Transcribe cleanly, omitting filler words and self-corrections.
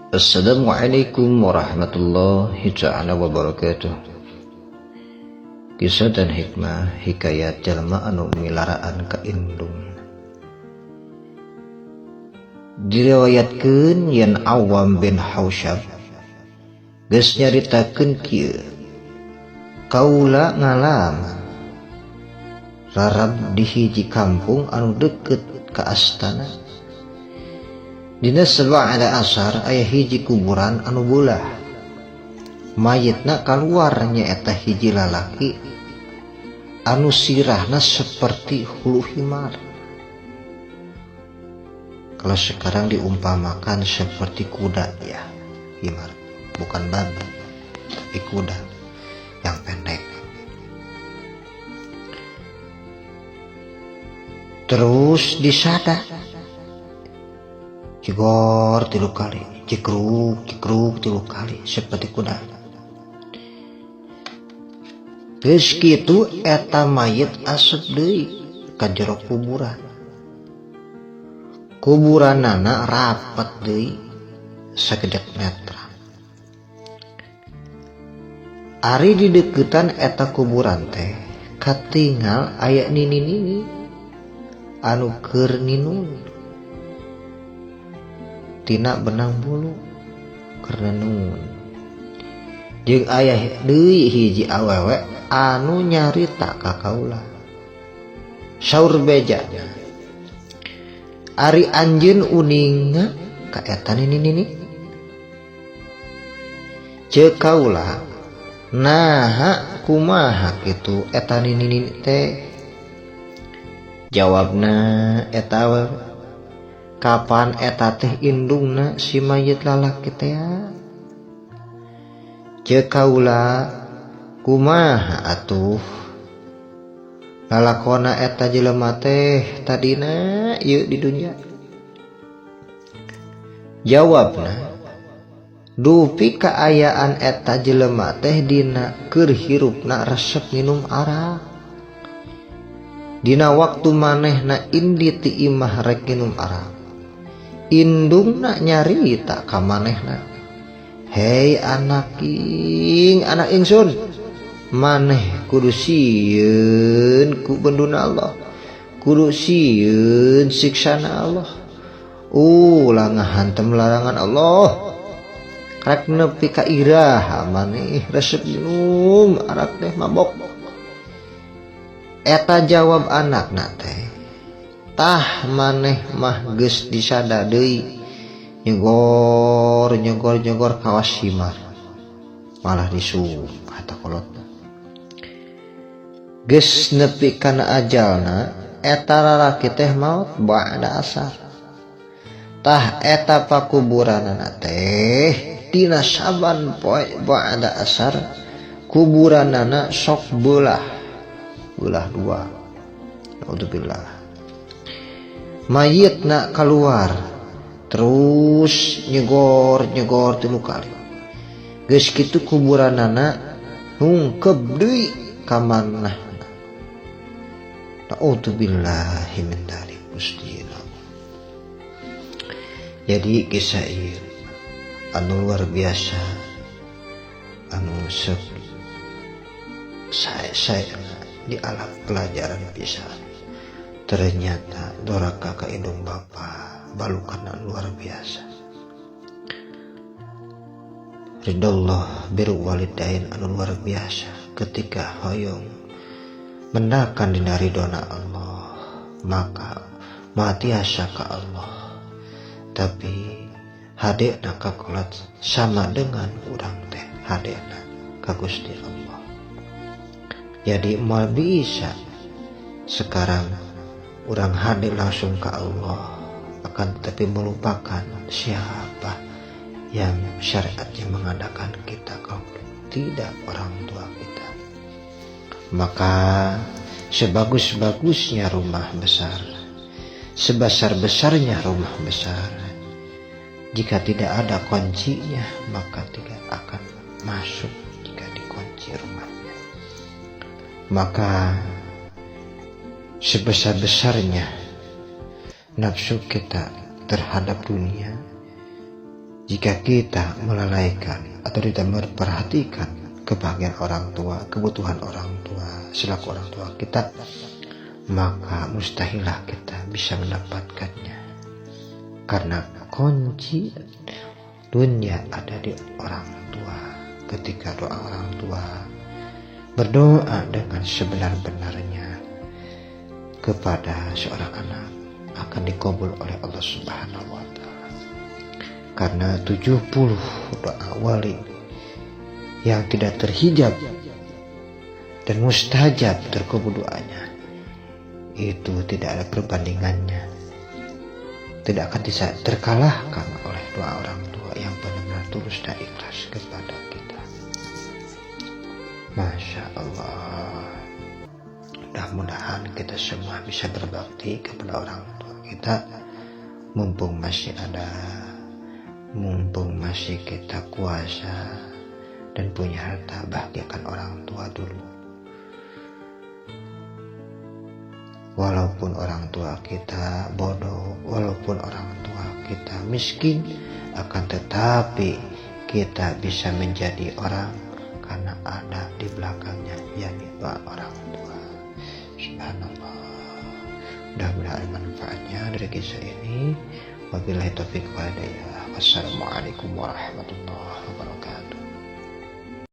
Assalamualaikum warahmatullahi ta'ala wabarakatuh. Kisah dan hikmah hikayat jalma anu milaraan ka indung. Diriwayatkeun yen Awam bin Hausyab geus nyaritakeun kieu, kaula ngalaman rarab di hiji kampung anu deukeut ka astana. Dina seba'da asar aya hiji kuburan anu beulah. Mayitna kaluar nyaeta hiji lalaki anu sirahna seperti hulu himar. Kalau sekarang diumpamakan seperti kuda ya, himar, bukan babi, tapi kuda yang pendek. Terus disada jegor 3 kali, cikruk cikruk 3 kali seperti kuda. Geus kitu eta mayit asup deui ka jero kuburan. Kuburanana rapet deui sagedek metra. Ari di deuketan eta kuburan teh katingal aya nini-nini anu keur ninun tina benang bulu keur nenun. Jeung aya deui hiji awewe anu nyarita ka kaula. Saur bejana, ari anjeun uninga ka eta nini-nini? Ceuk kaula, naha kumaha kitu eta nini-nini teh? Jawabna eta awewe, kapan eta teh indungna si mayit lalaki teh? Ceuk kaula, kumaha atuh lalakona eta jelema teh tadina ieu di dunya? Jawabna, dupi kaayaan eta jelema teh dina keur hirupna resep minum arak. Dina waktu manehna indi ti imah rek minum arak, indungna nyarita ka manehna, hei anak ing, anak ingsun, maneh kudu sieun ku benduna Allah, kudu sieun siksana Allah, ulah ngahantem larangan Allah. Rek nepi ka iraha maneh resep minum arak teh mabok. Eta jawab anakna teh, tah maneh mah geus disada deui, nyegor nyegor nyegor kawas himar, malah disumpah eta kolotna. Geus nepi kana ajalna eta lalaki teh maot ba'da asar. Tah eta pakuburanana teh dina saban poe ba'da asar kuburanana sok beulah beulah dua. Naudzubillah. Mayitna keluar terus nyegor nyegor 3 kali. Geus kitu kuburanana nungkep deui ka manahna. Naudzubillahi min dzalik Gusti. Jadi kisah ieu anu luar biasa, anu saya di alam pelajaran pisan. Ternyata doraka ka indung bapa balukana luar biasa. Ridallah biru walidain anu luar biasa. Ketika hoyong mendakan dina ridona Allah, maka matiasa ka Allah. Tapi hadena kakolat sama dengan urang teh hadena ka Gusti Allah. Jadi moal bisa sekarang urang hade langsung ka Allah, akan tetapi melupakan siapa yang syariatnya mengadakan kita kalau tidak orang tua kita. Maka sebagus-bagusnya rumah besar, sebesar-besarnya rumah besar, jika tidak ada kuncinya maka tidak akan masuk jika dikunci rumahnya. Maka sebesar-besarnya nafsu kita terhadap dunia, Jika kita melalaikan atau tidak memperhatikan kebahagiaan orang tua, kebutuhan orang tua selaku orang tua kita, maka mustahilah kita bisa mendapatkannya. Karena kunci dunia ada di orang tua. Ketika doa orang tua berdoa dengan sebenar-benarnya kepada seorang anak, akan dikabul oleh Allah Subhanahu wa Ta'ala. Karena 70 doa wali yang tidak terhijab dan mustajab terkabul doanya, itu tidak ada perbandingannya, tidak akan bisa terkalahkan oleh doa orang tua yang benar-benar tulus dan ikhlas kepada kita. Masya Allah. Mudah-mudahan kita semua bisa berbakti kepada orang tua kita, mumpung masih ada, mumpung masih kita kuasa dan punya harta, bahagiakan orang tua dulu. Walaupun orang tua kita bodoh, walaupun orang tua kita miskin, akan tetapi kita bisa menjadi orang karena ada di belakangnya, yakni doa orang tua. Subhanallah. Mudah-mudahan manfaatnya dari kisah ini. Wabillahi taufiq wal hidayah. Wassalamualaikum warahmatullahi wabarakatuh.